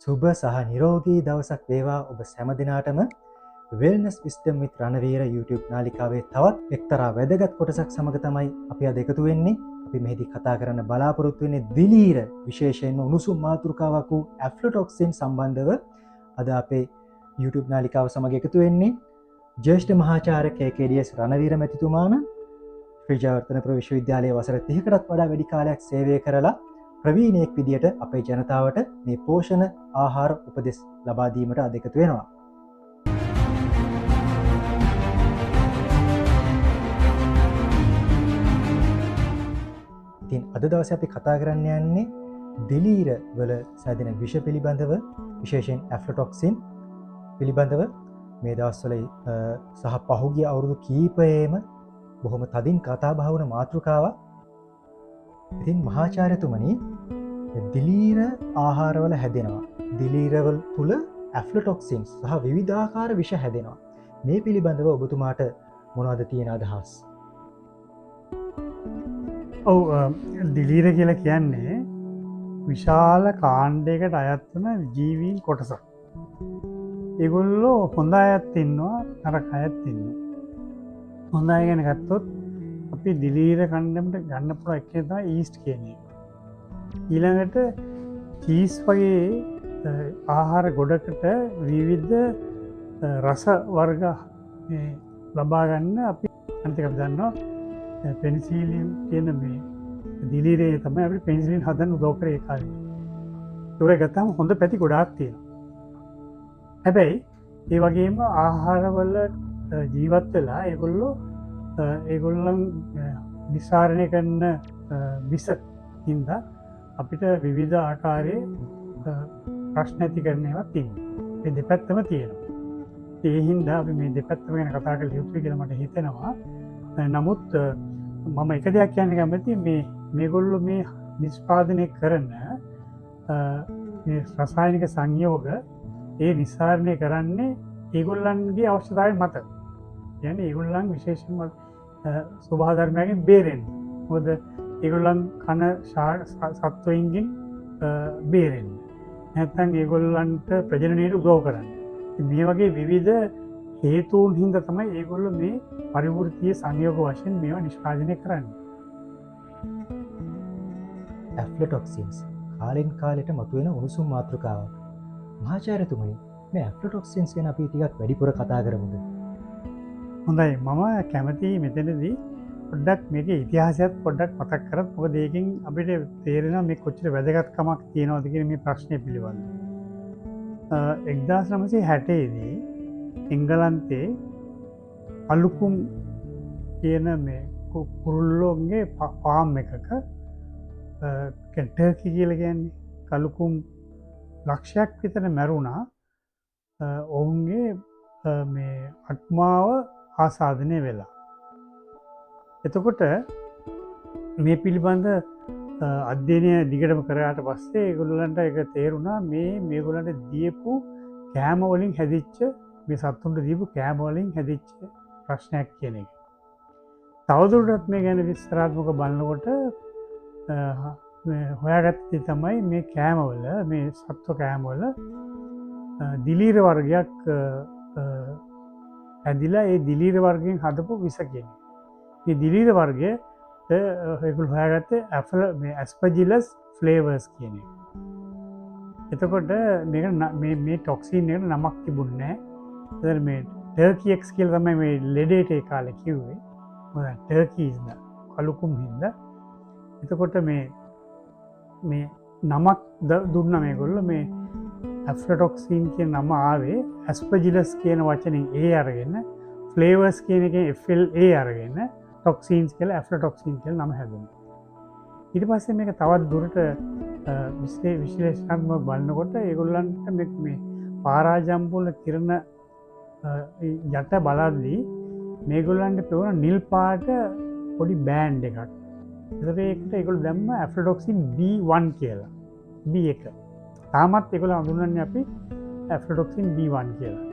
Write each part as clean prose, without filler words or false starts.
සුබ සහ නිරෝගී දවසක් වේවා ඔබ සෑම දිනාටම. Wellness Wisdom with Ranaweera YouTube නාලිකාවේ තවත් එක්තරා වැදගත් කොටසක් සමග තමයි අපි අද එකතු වෙන්නේ. අපි මෙහිදී කතා කරන්න බලාපොරොත්තු වෙන්නේ දිලීර, විශේෂයෙන්ම උණුසුම් මාතෘකාවක් වූ ඇෆ්ලොටොක්සින් සම්බන්ධව. අද අපේ YouTube නාලිකාව සමග එකතු වෙන්නේ ජ්‍යෙෂ්ඨ මහාචාර්ය KKDS Ranaweera මැතිතුමාණන්, ශ්‍රී ජයවර්ධනපුර විශ්වවිද්‍යාලයේ වසර 30කටත් වඩා වැඩි කාලයක් සේවය කරලා ප්‍රවීණයෙක් විදියට අපේ ජනතාවට මේ පෝෂණ ආහාර උපදෙස් ලබා දීමට අද එකතු වෙනවා. ඉතින් අද දවසේ අපි කතා කරන්න යන්නේ දිලීර වල සැදෙන විෂ පිළිබඳව, විශේෂයෙන් ඇෆ්ලොටොක්සින් පිළිබඳව. මේ දවස්වල සහ පහුගිය අවුරුදු කීපයේම බොහොම තදින් කතා බහ වුණ මාතෘකාවක්. ඉතින් මහාචාර්යතුමනි, දිලීර ආහාරවල හැදෙනවා. දිලීරවල තුල ඇෆ්ලොටොක්සින්ස් සහ විවිධාකාර විෂ හැදෙනවා. මේ පිළිබඳව ඔබතුමාට මොනවද තියෙන අදහස්? ඔව්, දිලීර කියලා කියන්නේ විශාල කාණ්ඩයකට අයත් වන ජීවීන් කොටසක්. ඒගොල්ලෝ හොඳ අයත් ඉන්නවා, නරක අයත් ඉන්නවා. හොඳ අය ගැන ගත්තොත් අපි දිලීර කණ්ඩායමට ගන්න පුළුවන් එක තමයි ඊස්ට් කියන එක. ඊළඟට චීස් වගේ ආහාර ගොඩකට විවිධ රස වර්ග මේ ලබා ගන්න අපි අනිත් එක අපි දන්නවා පෙනිසිලින් කියන මේ දිලීරේ තමයි අපිට පෙනිසිලින් හදන්න උදව් කරේ ඒ කාලේ. ඒක ගත්තාම හොඳ පැති ගොඩාක් තියෙනවා. හැබැයි ඒ වගේම ආහාරවල ජීවත් වෙලා ඒගොල්ලන් නිස්සාරණය කරන විස හින්දා අපිට විවිධ ආකාරයේ ප්‍රශ්න ඇති කරන ඒවා තියෙනවා. මේ දෙපැත්තම තියෙනවා. ඒ හින්දා අපි මේ දෙපැත්තම ගැන කතා කළ යුතුයි කියලා මට හිතෙනවා. නමුත් මම එක දෙයක් කියන්න කැමතියි, මේගොල්ලෝ මේ නිෂ්පාදනය කරන මේ රසායනික සංයෝග ඒ නිස්සාරණය කරන්නේ ඒගොල්ලන්ගේ අවශ්‍යතාවය මත. කියන්නේ ඒගොල්ලන් විශේෂයෙන්ම ස්වභාව ධර්මයන්ගෙන් බේරෙන්න. මොකද ඒගොල්ලන් කන සත්වයින්ගෙන් බේරෙන්න. නැත්නම් ඒගොල්ලන්ට ප්‍රජනනයට උදව් කරන්න. ඉතින් මේ වගේ විවිධ හේතුන් හින්දා තමයි ඒගොල්ලෝ මේ පරිවෘත්තීය සංයෝග වශයෙන් මේවා නිෂ්පාදනය කරන්නේ. ඇෆ්ලොටොක්සින්ස් කාලෙන් කාලෙට මතුවෙන උණුසුම් මාතෘකාවක්. මහාචාර්යතුමනි, මේ ඇෆ්ලොටොක්සින්ස් ගැන අපි ටිකක් වැඩිපුර කතා කරමුද? හොඳයි, මම කැමතියි මෙතනදී පොඩ්ඩක් මේකේ ඉතිහාසයත් පොඩ්ඩක් මතක් කරත්, මොකද ඒකෙන් අපිට තේරෙනවා මේ කොච්චර වැදගත්කමක් තියෙනවද කියන මේ ප්‍රශ්නය පිළිබඳව. එක්දාස් නවසිය හැටේදී එංගලන්තේ අලුකුම් කියන මේ කුරුල්ලෝන්ගේ ෆාම් එකක, ටර්කි කියලා කියන්නේ කලුකුම් ලක්ෂයක් විතර මැරුණා. ඔවුන්ගේ මේ අත්මාව ආසාදනය වෙලා. එතකොට මේ පිළිබඳ අධ්‍යයනය දිගටම කරාට පස්සේ ඒගොල්ලන්ට ඒක තේරුණා මේගොල්ලන්ට දීපු කෑම වලින් හැදිච්ච, මේ සත්තුන්ට දීපු කෑම වලින් හැදිච්ච ප්‍රශ්නයක් කියන එක. තවදුරටත් මේ ගැන විස්තරාත්මක බලනකොට, මේ හොයාගත්ත දේ තමයි මේ කෑමවල, මේ සත්ව කෑමවල, දිලීර වර්ගයක් ඇදිලා ඒ දිලීර වර්ගයෙන් හදපු විස කියන එක. මේ දිලීර වර්ගය, ඒගොල්ලෝ හොයාගත්තේ මේ ඇස්පර්ජිලස් ෆ්ලේවර්ස් කියන එක. එතකොට මේක මේ ටොක්සින් එකට නමක් තිබුණේ නෑ. එතන මේ ටර්කි එක්ස් කියලා තමයි මේ ලෙඩේට ඒ කාලේ කිව්වේ. මොකද ටර්කීස් ද කලුකුම් හින්දා. එතකොට මේ නමක් දුන්නා මේගොල්ලෝ. මේ ඇෆ්ලොටොක්සින් කියන නම ආවේ ඇස්පර්ජිලස් කියන වචනෙන් ඒ අරගෙන, ෆ්ලේවර්ස් කියන එකෙන් FLA අරගෙන ටොක්සින්ස් කියලා ඇෆ්ලොටොක්සින් කියලා නම හැදුණා. ඊට පස්සේ මේක තවත් දුරට විශ්ලේෂණාත්මකව බලනකොට ඒගොල්ලන්ට මේ පාරාජම්බුල කිරණ යට බලද්දී මේගොල්ලන්ට පෙවුන නිල් පාට පොඩි බෑන්ඩ් එකක්. එතකොට ඒකට ඒගොල්ලෝ දැම්ම ඇෆ්ලොටොක්සින් B1 කියලා. B එක. තාමත් ඒගොල්ලෝ හඳුන්වන්නේ අපි ඇෆ්ලොටොක්සින් B1 කියලා.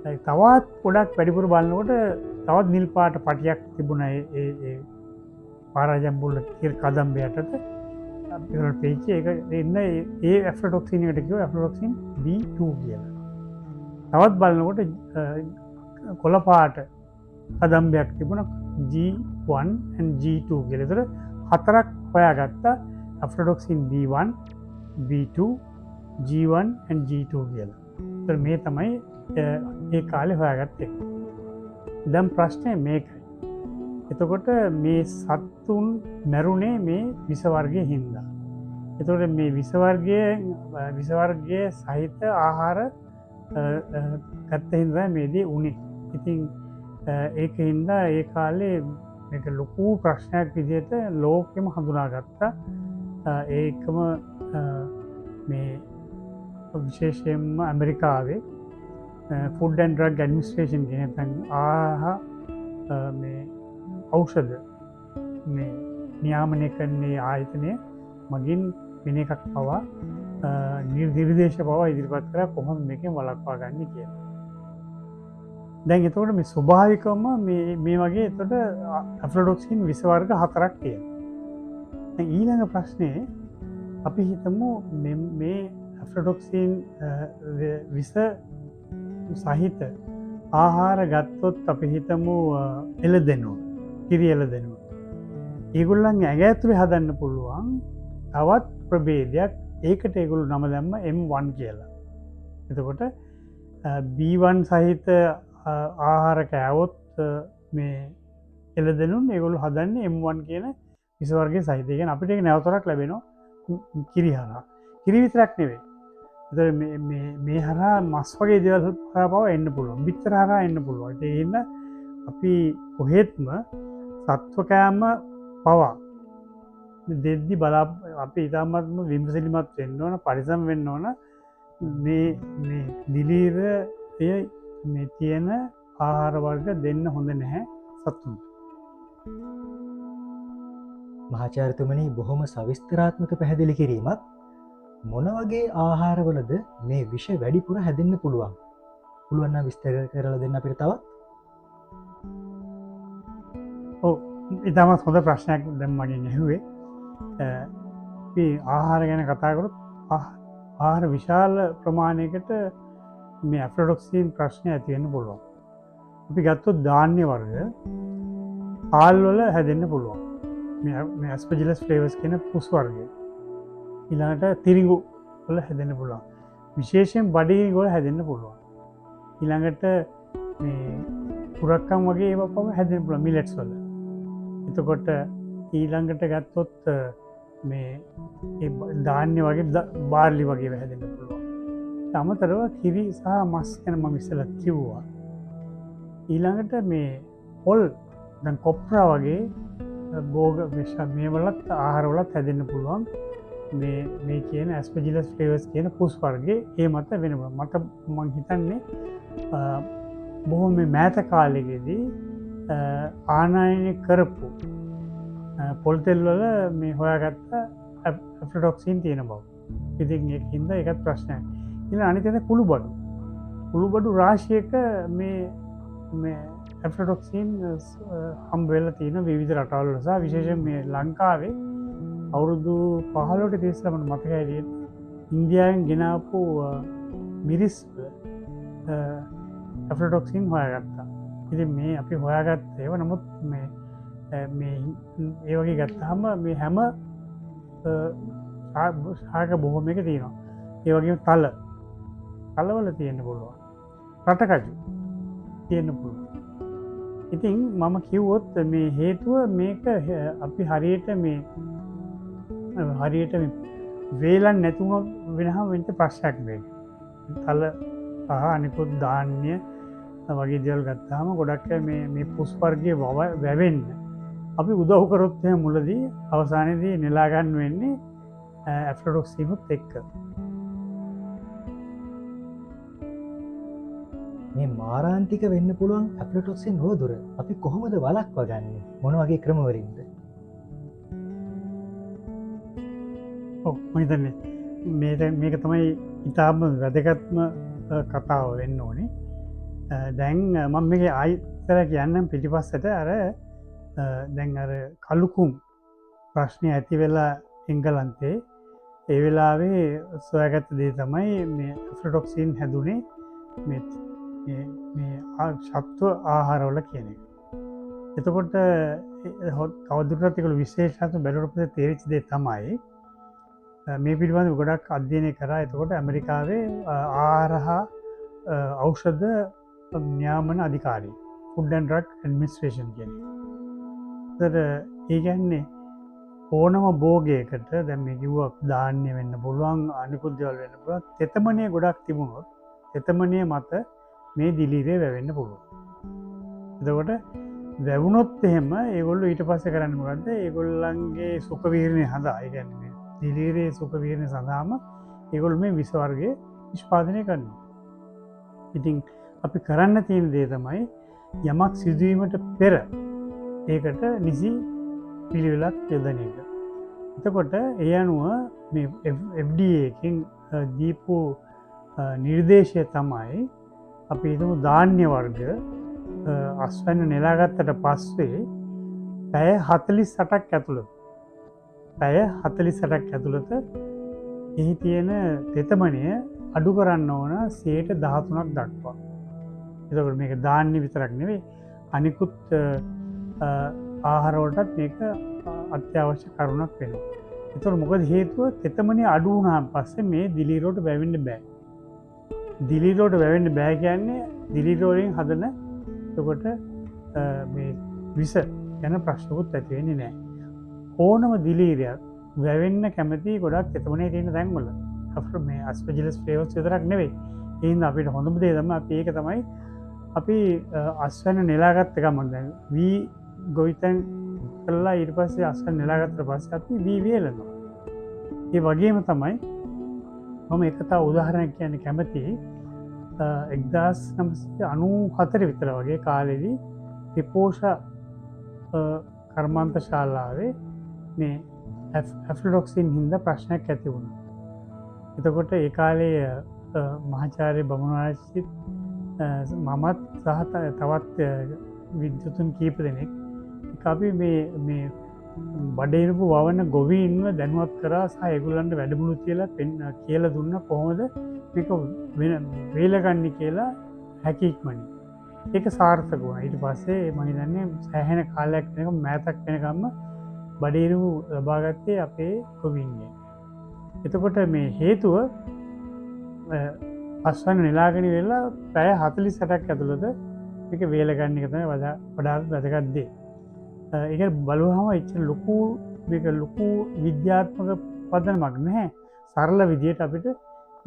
ඒ තවත් පොඩක් වැඩිපුර බලනකොට තවත් නිල් පාට පටියක් තිබුණා ඒ පාරාජම්බුල කදම්බ යටතේ. ඒගොල්ලෝ පෙච්ච ඒක එන්න ඒ ඇෆ්ලොටොක්සින් එකට කිව්වා ඇෆ්ලොටොක්සින් B2 කියලා. තවත් බලනකොට කොළ පාට කදම්බයක් තිබුණා G1 and G2 කියලා. ඒතර හතරක් හොයාගත්තා ඇෆ්ලොටොක්සින් B1, B2, G1 and G2 කියලා. ඒතර මේ තමයි ඒ කාලේ හොයාගත්තේ. දැන් ප්‍රශ්නේ මේකයි. එතකොට මේ සත්තුන් මැරුණේ මේ විස වර්ගයේ හින්දා. එතකොට මේ විස වර්ගයේ සහිත ආහාර ගත්ත හින්දා මේ දේ උනේ. ඉතින් ඒක හින්දා ඒ කාලේ මේක ලොකු ප්‍රශ්නයක් විදිහට ලෝකෙම හඳුනාගත්තා. ඒකම මේ විශේෂයෙන්ම ඇමරිකාවේ ෆුඩ් ඇන්ඩ් ඩ්‍රග් ඇඩ්මිනිස්ට්‍රේෂන් කියන නැත්නම් මේ ඖෂධ මේ නියාමනය කරන ආයතනය මගින් වෙන එකක් පවා නිර්දේශ පවා ඉදිරිපත් කරා කොහොමද මේකෙන් වළක්වා ගන්න කියලා. දැන් එතකොට මේ ස්වභාවිකවම මේ වගේ එතකොට ඇෆ්ලොටොක්සින් විස වර්ග හතරක් තියෙනවා. දැන් ඊළඟ ප්‍රශ්නේ අපි හිතමු මේ ඇෆ්ලොටොක්සින් විස සහිත ආහාර ගත්තොත් අපි හිතමු එළදෙනුව, කිරි එළදෙනුව. ඒගොල්ලන් ඇඟ ඇතුලේ හදන්න පුළුවන් තවත් ප්‍රභේදයක්. ඒකට ඒගොල්ලෝ නම දැම්ම M1 කියලා. එතකොට B1 සහිත ආහාර කෑවොත් මේ එළදෙනුන් ඒගොල්ලෝ හදන්නේ M1 කියන විස වර්ගයේ සහිත. ඒ කියන්නේ අපිට ඒක නැවතරක් ලැබෙනවා කිරි හරහා. කිරි විතරක් නෙවෙයි. ඒතර මේ හරහා මස් වගේ දේවල් හරහා පවා එන්න පුළුවන්. බිත්තර හරහා එන්න පුළුවන්. ඒ හින්දා අපි කොහෙත්ම සත්ව කෑම පවා දෙද්දි අපි ඉතාමත්ම විමසිලිමත් වෙන්න ඕන, පරිස්සම් වෙන්න ඕන. මේ දිලීරය මේ තියෙන ආහාර වර්ග දෙන්න හොඳ නැහැ සත්තුන්ට. මහාචාර්යතුමනි, බොහොම සවිස්තරාත්මක පැහැදිලි කිරීමක්. මොන වගේ ආහාරවලද මේ විෂ වැඩිපුර හැදෙන්න පුළුවන්? පුළුවන් නම් විස්තර කරලා දෙන්න අපිට තවත්. ඔව්, ඉතාමත් හොඳ ප්‍රශ්නයක් දැන් මගෙන් ඇහුවේ. අපි ආහාර ගැන කතා කරොත් ආහාර විශාල ප්‍රමාණයකට මේ ඇෆ්ලොටොක්සින් ප්‍රශ්නය ඇති වෙන්න පුළුවන්. අපි ගත්තොත් ධාන්‍ය වර්ග හාල් වල හැදෙන්න පුළුවන්. මේ ඇස්පර්ජිලස් ෆ්ලේවර්ස් කියන පුස් වර්ගය. ඊළඟට තිරිඟු වල හැදෙන්න පුළුවන්. විශේෂයෙන් බඩගිනි වල හැදෙන්න පුළුවන්. ඊළඟට මේ කුරක්කන් වගේ ඒවා පවා හැදෙන්න පුළුවන් මිලට්ස් වල. එතකොට ඊළඟට ගත්තොත් මේ ඒ ධාන්‍ය වගේ බාර්ලි වගේ ඒවා හැදෙන්න පුළුවන්. ඊට අමතරව කිරි සහ මස් ගැන මම ඉස්සෙල්ලා කිව්වා. ඊළඟට මේ පොල් දැන් කොප්රා වගේ භෝග මේ වලත් ආහාර වලත් හැදෙන්න පුළුවන්. මේ කියන ඇස්පර්ජිලස් ෆ්ලේවර්ස් කියන පුස් වර්ගයේ ඒ මත වෙන පුළුවන්. මං හිතන්නේ බොහොම මේ මෑත කාලෙකදී ආනයනය කරපු පොල් තෙල් වල මේ හොයාගත්ත ඇෆ්ලොටොක්සින් තියෙන බව. ඉතින් ඒක හින්දා ඒකත් ප්‍රශ්නයක්. ඊළඟ අනිත් එක කුළුබඩු. කුළුබඩු රාශියක මේ ඇෆ්ලොටොක්සින් හම්බ වෙලා තියෙන විවිධ රටවල් වල සහ විශේෂයෙන් මේ ලංකාවේ අවුරුදු 15ට ඉස්සෙල්ලා මට මතකයි විදිහට ඉන්දියාවෙන් ගෙනාපු මිරිස් වල ඇෆ්ලොටොක්සින් හොයාගත්තා. ඉතින් මේ අපි හොයාගත්ත ඒවා නමුත් මේ ඒ වගේ ගත්තාම මේ හැම ශාක බොහොමයක තියෙනවා. ඒ වගේම තලවල තියෙන්න පුළුවන්. රටකජු තියෙන්න පුළුවන්. ඉතින් මම කිව්වොත් මේ හේතුව මේක අපි හරියට මේ වේලන් නැතුව වෙනහම වෙන්න ප්‍රශ්නයක් මේක. තල සහ අනිකුත් ධාන්‍ය වගේ දේවල් ගත්තාම ගොඩක් අය මේ පුස් වර්ගයේ වැවෙන්න අපි උදව් කරොත් එහෙම මුලදී අවසානයේදී නෙලා ගන්න වෙන්නේ ඇෆ්ලොටොක්සිනුත් එක්ක. මේ මාරාන්තික වෙන්න පුළුවන් ඇෆ්ලොටොක්සින් රෝදුර අපි කොහොමද වළක්වා ගන්නේ? මොන වගේ ක්‍රමවලින්ද? ඔව්, මම හිතන්නේ මේක තමයි ඉතාම වැදගත්ම කතාව වෙන්න ඕනේ. දැන් මම මේක ආයිතර කියන්නම් පිටිපස්සට අර දැන් අර කලුකුම් ප්‍රශ්නේ ඇති වෙලා එංගලන්තේ. ඒ වෙලාවේ සොයාගත්ත දේ තමයි මේ ඇෆ්ලොටොක්සින් හැදුනේ මේ මේ මේ සත්ව ආහාරවල කියන එක. එතකොට තවදුරටත් ඒගොල්ලෝ විශේෂාත්මක බැලුවට පස්සේ තේරිච්ච දේ තමයි මේ පිළිබඳව ගොඩක් අධ්‍යයනය කරා. එතකොට ඇමරිකාවේ ආහාර හා ඖෂධ නියාමන අධිකාරිය, Food and Drug Administration කියන එක. එතකොට ඒ කියන්නේ ඕනම භෝගයකට දැන් මේ කිව්වා ධාන්‍ය වෙන්න පුළුවන්, අනිකුත් දේවල් වෙන්න පුළුවන්, තෙතමනය ගොඩක් තිබුණොත් තෙතමනය මත මේ දිලීරය වැවෙන්න පුළුවන්. එතකොට වැවුනොත් එහෙම ඒගොල්ලෝ ඊට පස්සේ කරන්නේ මොකද්ද? ඒගොල්ලන්ගේ සුඛ විහරණය හදා, ඒ කියන්නේ මේ දිලීරයේ සුඛ විහරණය සඳහාම ඒගොල්ලෝ මේ විස වර්ගය නිෂ්පාදනය කරනවා. ඉතින් අපි කරන්න තියෙන දේ තමයි යමක් සිදුවීමට පෙර ඒකට නිසි පිළිවෙලක් යොදන එක. එතකොට ඒ අනුව මේ FDA එකෙන් දීපු නිර්දේශය තමයි අපි හිතමු ධාන්‍ය වර්ග අස්වැන්න නෙලාගත්තට පස්සේ පැය 48ක් ඇතුළත, පැය 48ක් ඇතුළත එහි තියෙන තෙතමනය අඩු කරන්න ඕන 13% දක්වා. එතකොට මේක ධාන්‍ය විතරක් නෙවෙයි, අනිකුත් ආහාර වලටත් මේක අත්‍යවශ්‍ය කරුණක් වෙනවා. එතකොට මොකද හේතුව? තෙතමනය අඩු වුණාන් පස්සේ මේ දිලීර වලට වැවෙන්න බෑ. දිලීර වලට වැවෙන්න බෑ කියන්නේ දිලීර වලින් හදන එතකොට මේ විස ගැන ප්‍රශ්නකුත් ඇති වෙන්නේ නෑ. ඕනම දිලීරයක් වැවෙන්න කැමති ගොඩක් තෙතමනේ තියෙන තැන්වල. අපිට මේ අස්පර්ජිලස් ෆ්ලේවස් විතරක් නෙවෙයි. ඒ හින්දා අපිට හොඳම දේ තමයි අපි ඒක තමයි අපි අස්වැන්න නෙලාගත්ත ගමන් දැන් වී ගොවිතැන් කළා, ඊට පස්සේ අස්වැන්න නෙලාගත්තට පස්සේ අපි වී වේලනවා. ඒ වගේම තමයි මම එක තව උදාහරණයක් කියන්න කැමතියි. 1994 විතර වගේ කාලෙදී රිපෝෂා කර්මාන්ත ශාලාවේ මේ ඇෆ්ලොටොක්සින් හින්දා ප්‍රශ්නයක් ඇති වුණා. එතකොට ඒ කාලේ මහාචාර්ය බමුණාචිත් මමත් සහ තවත් විද්වතුන් කීප දෙනෙක් එක්ක අපි මේ බඩේරුපු වවන ගොවීන්ව දැනුවත් කරා සහ ඒගොල්ලන්ට වැඩමුළු තියලා කියලා දුන්න කොහොමද මේක වේලගන්නේ කියලා හැකි ඉක්මනින්. ඒක සාර්ථක වුණා. ඊට පස්සේ මම හිතන්නේ සෑහෙන කාලයක් වෙනකම්, මෑතක් වෙනකම්ම බඩේරුපු ලබාගත්තේ අපේ ගොවීන්ගෙන්. එතකොට මේ හේතුව අස්වැන්න නෙලාගෙන වෙලා පැය 48ක් ඇතුළත මේක වේලගන්න එක තමයි වඩාත් වැදගත් දේ. ඒක බලුවහම එච්චර ලොකු මේක ලොකු විද්‍යාත්මක පදනමක් නැහැ. සරල විදියට අපිට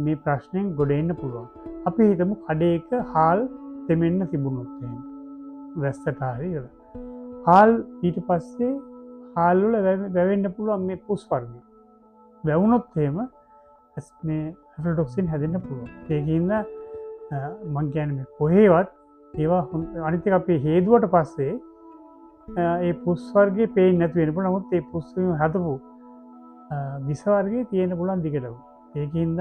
මේ ප්‍රශ්නයෙන් ගොඩ එන්න පුළුවන්. අපි හිතමු කඩේක හාල් තෙමෙන්න තිබුණොත් එහෙම. වැස්සට හරි ඉවර. හාල් ඊට පස්සේ හාල් වල වැවෙන්න පුළුවන් මේ පුස් වර්ගය. වැවුනොත් එහෙම මේ ඇෆ්ලොටොක්සින් හැදෙන්න පුළුවන්. ඒකින්ද මං කියන්නේ මේ කොහේවත් ඒවා අනිත් එක අපි හේදුවට පස්සේ ඒ පුස් වර්ගයේ පේන්නේ නැති වෙන්න පුළුවන්. නමුත් ඒ පුස් වලින් හදපු විස වර්ගයේ තියෙන්න පුළුවන් දිගටම. ඒකින්ද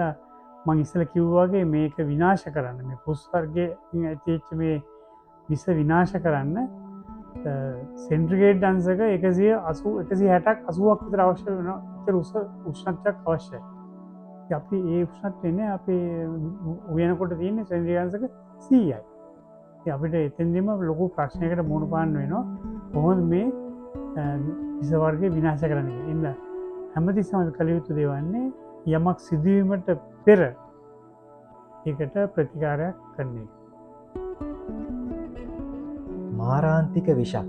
මං ඉස්සෙල්ලා කිව්වා වගේ මේක විනාශ කරන්න, මේ පුස් වර්ගයේ ඇතිවෙච්ච මේ විස විනාශ කරන්න සෙන්ටිග්‍රේඩ් අංශක 180, 160ක් 80ක් විතර අවශ්‍ය වෙනවා. එච්චර උස උෂ්ණත්වයක් අවශ්‍යයි. ඉතින් අපි ඒ උෂ්ණත්වය නෑ, අපේ උයනකොට තියෙන්නේ සෙන්ටිග්‍රේඩ් අංශක 100යි. ඉතින් අපිට එතෙන්දීම ලොකු ප්‍රශ්නයකට මුහුණ පාන්න වෙනවා. කොහොමද මේ විස වර්ගය විනාශ කරන්නේ කියලා. ඉතින් හැමතිස්සෙම අපි කළ යුතු දේ වන්නේ යමක් සිදුවීමට පෙර ඒකට ප්‍රතිකාරයක් කරන එක. මාරාන්තික විෂක්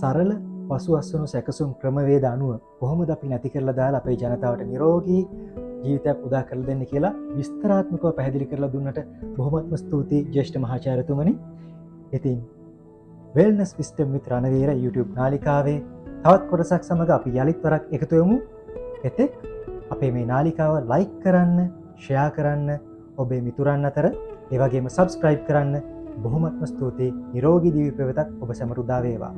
සරල පසු අස්වනු සැකසුම් ක්‍රමවේද අනුව කොහොමද අපි නැති කරලා දාලා අපේ ජනතාවට නිරෝගී ජීවිතයක් උදා කරලා දෙන්න කියලා විස්තරාත්මකව පැහැදිලි කරලා දුන්නට බොහොමත්ම ස්තුතියි ජ්‍යෙෂ්ඨ මහාචාර්යතුමනි. ඉතින් Wellness Wisdom with Ranaweera YouTube නාලිකාවේ තවත් කොටසක් සමග අපි යළිත් වරක් එකතු වෙමු. එතෙක් අපේ මේ නාලිකාව ලයික් කරන්න, ෂෙයා කරන්න ඔබේ මිතුරන් අතර, ඒ වගේම සබ්ස්ක්‍රයිබ් කරන්න. බොහොමත්ම ස්තුතියි. නිරෝගී දිව්‍ය පැවතක් ඔබ සැමට උදා වේවා.